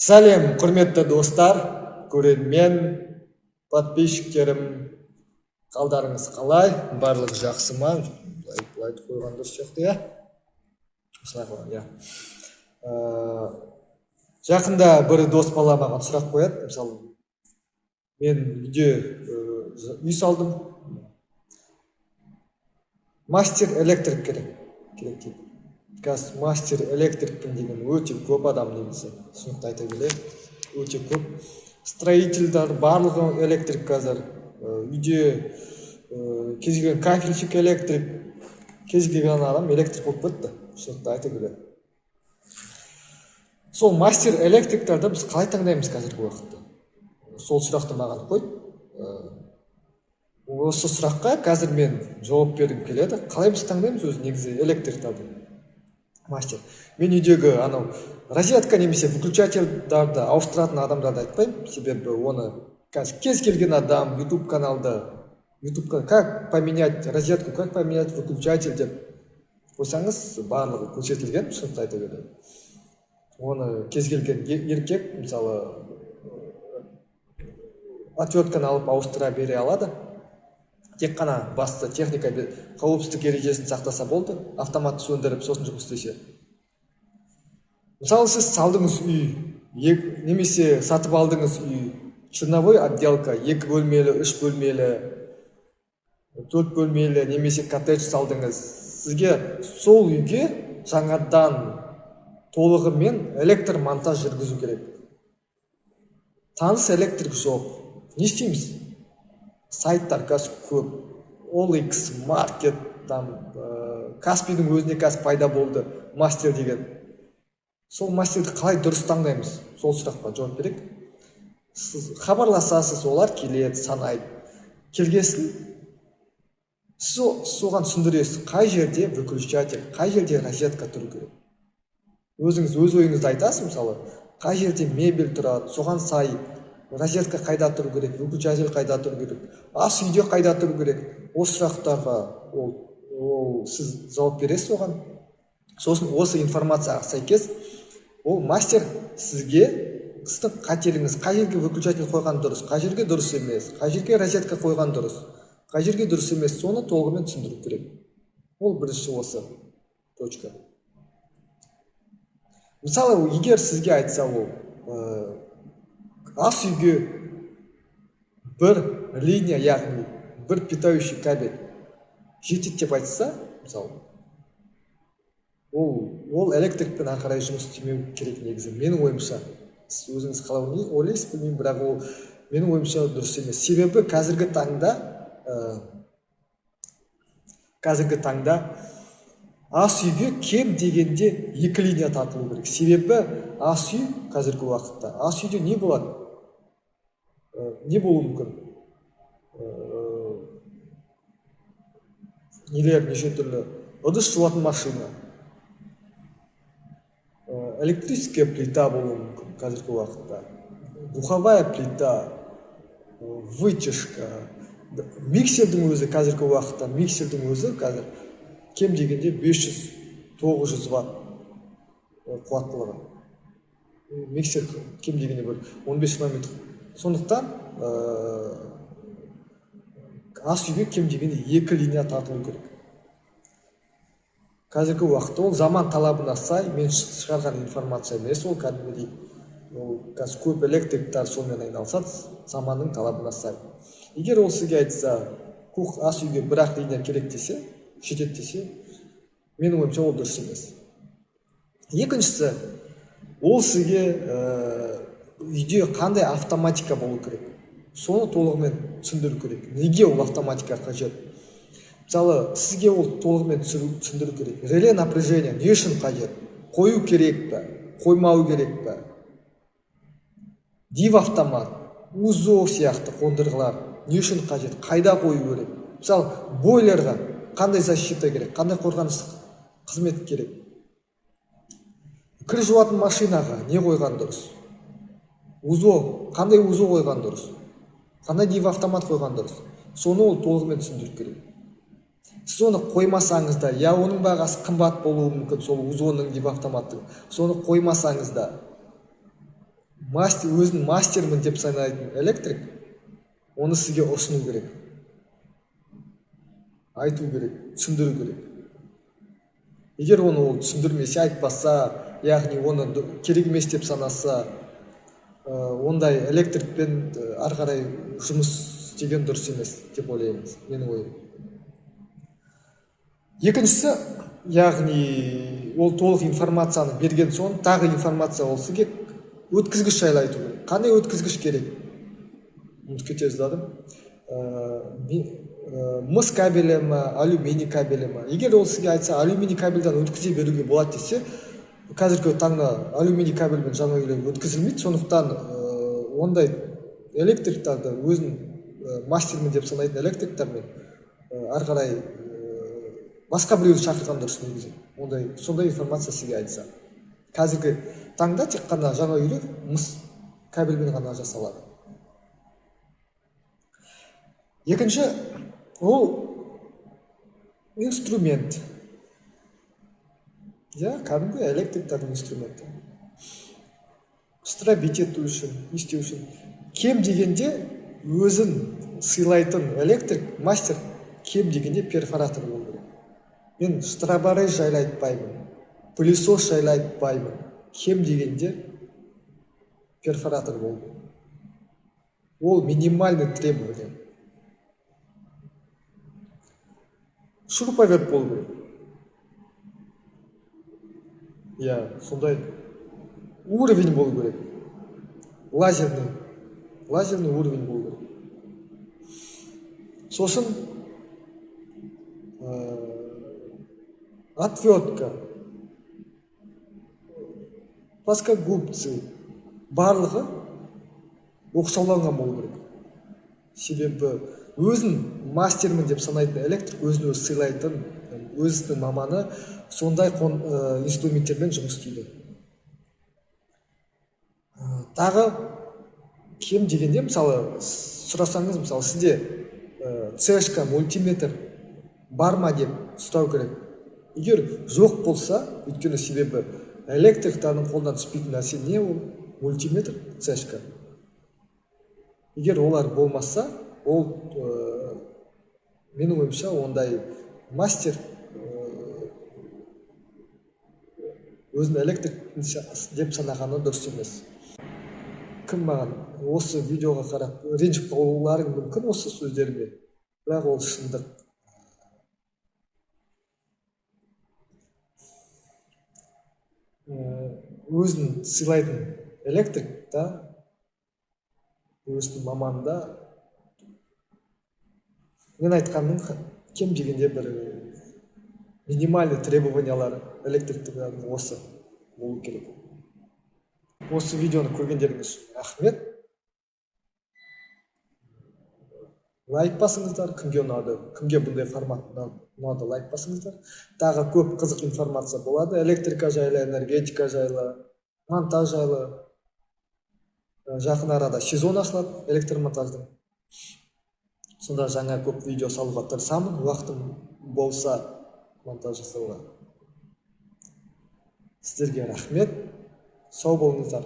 Сәлем, құрметті достар, көрермен, подписчиктерім! Қалдарыңыз қалай? Барлығы жақсы ма? Былай, былай қойған дұрыс сияқты, иә, осылай қойған, иә. Жақында бір дос бала маған сұрақ қояды. Мысалы, мен үйде үй салдым, мастер электрик керек дейді. Қазір мастер электрикпін деген өте көп адам негізі, түсінікті айта келе, өте көп строительдар, барлығы электрик. Қазір үйде кез келген кафельщик электрик, кез келген адам электрик болып кетті. Түсінікті айта келе, сол мастер электриктерді біз қалай таңдаймыз қазіргі уақытта? Сол сұрақты маған қойды. Осы сұраққа қазір мен жауап бергім келеді. Қалай біз таңдаймыз өзі негізі электриктерді, мастер? Мен үйдегі анау розетка немесе выключательдарды ауыстыратын адамдарды айтпаймын, себебі оны қазір кез келген адам YouTube каналда, Ютубқа «как поменять розетку», «как поменять выключатель» деп қойсаңыз, барлығы көрсетілген. Шынымды айта келе, оны кез келген еркек, мысалы, отвертканы алып ауыстыра бере алады. Тек қана басты техника қауіпсіздік ережесін сақтаса болды, автоматты сөндіріп, сосын жұмыс істесе. Мысалы, сіз салдыңыз үй немесе сатып алдыңыз үй, черновой отделка, екі бөлмелі, үш бөлмелі, төрт бөлмелі немесе коттедж салдыңыз. Сізге сол үйге жаңадан толығымен электр монтаж жүргізу керек. Таныс электрик жоқ, не істейміз? Сайттар қазір көп: OLX Market, там Каспийдің өзінде қазір пайда болды мастер деген. Сол мастерді қалай дұрыс таңдаймыз? Сол сұраққа жауап берейік. Сіз хабарласасыз, олар келеді, санайды. Келгесін сіз соған түсіндіресіз, қай жерде выключатель, қай жерде розетка тұру керек. Өзіңіз өз ойыңызды айтасыз. Мысалы, қай жерде мебель тұрады, соған сай розетка қайда тұру керек, выключатель қайда тұру керек, ас үйде қайда тұру керек. Осы сұрақтарға ол сіз жауап бересіз оған. Сосын осы информацияға сәйкес ол мастер сізге сіздің қателігіңіз, қай жерге выключатель қойған дұрыс, қай жерге дұрыс емес, қай жерге розетка қойған дұрыс, қай жерге дұрыс емес, соны толығымен түсіндіру керек. Ол бірінші осы точка. Мысалы, егер сізге айтса, ол ас үйге бір линия, яғни бір питающий кабель жетеді деп айтса, мысалы, ол электрикпен ары қарай жұмыс істемеу керек негізі, менің ойымша. Сіз өзіңіз қалай ойлайсыз, білмеймін, бірақ ол менің ойымша дұрыс емес. Себебі қазіргі таңда ас үйге кем дегенде екі линия тартылу керек. Себебі ас үй, қазіргі уақытта ас үйде не болады? Не болуы мүмкін? Нелер, неше түрлі ыдыс жуатын машина, электрическая плита болуы мүмкін қазіргі уақытта, духовая плита, вытяжка, миксердің өзі. Қазіргі уақытта миксердің өзі қазір кем дегенде 500-900 ватт қуаттылығы. Миксер кем дегенде бір 15-20 минут. Сондықтан ас үйге кем дегенде екі линия тартылу керек қазіргі уақытта. Ол заман талабына сай мен шығарған информация емес, ол кәдімгідей, ол қазір көп электриктар сонымен айналысады, заманның талабына сай. Егер ол сізге айтса, ас үйге бір ақ линия керек десе, жетеді десе, менің ойымша, ол дұрыс емес. Екіншісі, ол сізге үйде қандай автоматика болу керек, соны толығымен түсіндіру керек. Неге ол автоматика қажет? Мысалы, сізге ол толығымен түсіндіру керек: реле напряжения не үшін қажет, қою керек пе, қоймау керек пе, див автомат, УЗО сияқты қондырғылар не үшін қажет, қайда қою керек. Мысалы, бойлерға қандай защита керек, қандай қорғаныс қызмет керек, кір жуатын машинаға не қойған дұрыс, УЗО, қандай УЗО қойған дұрыс, қандай див автомат қойған дұрыс, соны ол толығымен түсіндіру керек. Сіз оны қоймасаңыз да, я оның бағасы қымбат болуы мүмкін сол УЗО ның, див автоматтың, соны қоймасаңыз да, Мастер, өзін мастермін деп санайтын электрик оны сізге ұсыну керек, айту керек, түсіндіру керек. Егер оны ол түсіндірмесе, айтпаса, яғни оны керек емес деп санаса, ондай электрикпен ары қарай жұмыс істеген дұрыс емес деп ойлаймын, менің ойым. Екіншісі, яғни ол толық информацияны берген соң тағы информация ол сізге өткізгіш жайлы айту керек. Қандай өткізгіш керек? Ұмытып кете жаздадым. Мыс кабелі ма, алюминий кабелі ма? Егер ол сізге айтса, алюминий кабельден өткізе беруге болады десе, қазіргі таңда алюминий кабельмен жаңа үйлер өткізілмейді. Сондықтан ондай электриктерді өзін мастермін деп санайтын электриктермен ары қарай басқа біреуді шақырған дұрыс негізі. Ондай сондай информация сізге айтса. Қазіргі таңда тек қана жаңа үйлер мыс кабельмен ғана жасалады. Екінші, ол инструмент. Иә, кәдімгі электриктердің инструменті. Штробить ету үшін, не істеу үшін. Кем дегенде өзін сыйлайтын электрик, мастер кем дегенде перфоратор болу керек. Мен штроборез жайлы айтпаймын, пылесос жайлы айтпаймын. Кем дегенде перфоратор болу керек. Ол минимальный требование. Шуруповерт болу керек. Иә, сондай уровень болу керек. Лазерный. Лазерный уровень болу керек. Сосын отвертка, плоскогубцы, барлығы оқшауланған болу керек. Себебі өзін мастермін деп санайтын электрик, өзін өзі сыйлайтын, өзінің маманы сондай инструменттермен жұмыс істейді. Тағы кем дегенде, мысалы, сұрасаңыз, мысалы, сізде цешка, мультиметр бар ма деп сұрау керек. Егер жоқ болса, өйткені себебі электриктердің қолынан түспейтін нәрсе не ол? Мультиметр, цешка. Егер олар болмаса, ол менің ойымша, ондай мастер өзін электрик деп санағаны дұрыс емес. Кім маған осы видеоға қарап ренжіп қалуларың мүмкін осы сөздеріме, бірақ ол шындық. Өзін сыйлайтын электрик та, өзінің маманы да, мен айтқанның кем дегенде бір минимальный требованиялары электриктердің осы болу керек. Осы видеоны көргендеріңіз үшін рахмет. Лайк басыңыздар, кімге ұнады, кімге бұндай формат ұнады, лайк басыңыздар. Тағы көп қызық информация болады, электрика жайлы, энергетика жайлы, монтаж жайлы. Жақын арада сезон ашылады электромонтаждың. Сонда жаңа көп видео салуға тырысамын, уақытым болса монтаж жасауға. Сіздерге рахмет. Сау болыңыздар.